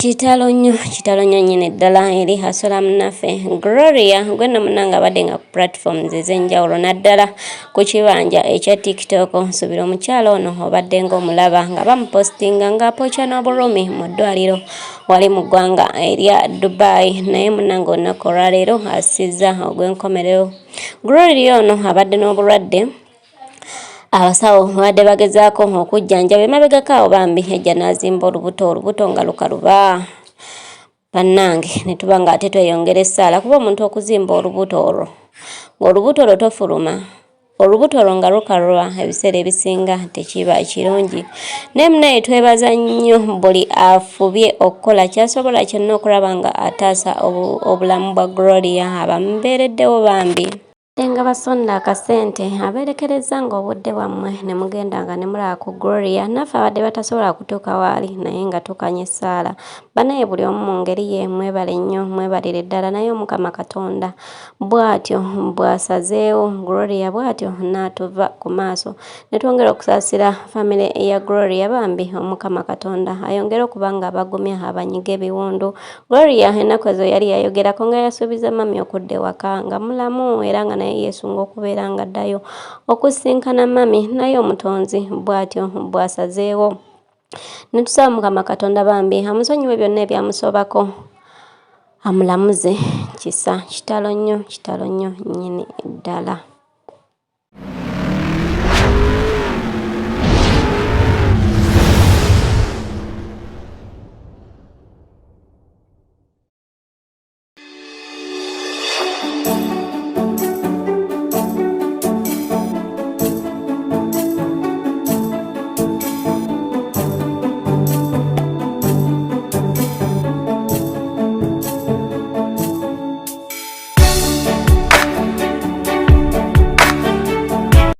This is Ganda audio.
Kitalo nnyo, kitalo nnyo nnyini ddala eri Hasola munnaffe Gloria. Gwe nno munnange abadde nga ku platforms ez'enjawulo naddala ku kibanja ekya TikTok. Nsuubira omukyala ono obadde ng'omulaba nga bamupositinga ng'apooca n'obulumi mu ddwaliro wali mu ggwanga erya Dubai, naye munnange olunaku olwaleero assizza ogw'enkomerero. Gloria ono abadde n'obulwadde abasawo babadde bagezaako okujjanjaba emabegako awo, bambi ejja n'azimba olubuto, olubuto nga lukaluba bannange, ne tuba nga ate tweyongera essaala, kuba omuntu okuzimba olubuto olwo ng'olubuto olwo tofuluma, olubuto olwo nga lukaluba, ebiseera ebisinga tekiba kirungi. Naye munaye twebaza nnyo buli afubye okukola kyasobola kyonna okulaba nga ataasa obulamu bwa Gloria, abamubeereddewo bambi nga basonda akasente, abeerekereza ng'obudde bwammwe ne mugenda nga ne mulaba ku Gloria, naffe abadde batasobola kutuuka waali naye nga tukanya essaala. Banaye buli omu mu ngeri ye, mwebale nnyo, mwebalire ddala, naye Omukama Katonda bw'atyo bw'asazeewo, Gloria bw'atyo n'atuva ku maaso, ne twongera okusaasira famire ya Gloria. Bambi Omukama Katonda ayongere okuba nga abagumya, abanyiga ebiwundu. Gloria ennaku ezo yali yayogerako nga yasuubiza mami okudda ewaka nga mulamu, era nga naye yeesunga okubeera nga addayo okusisinkana mami, naye Omutonzi bw'atyo bw'asazeewo. Ne tusaba Mukama Katonda bambi amusonyiwe byonna ebyamusobako, amulamuze kisa. Kitalo nnyo, kitalo nnyo nnyini ddala.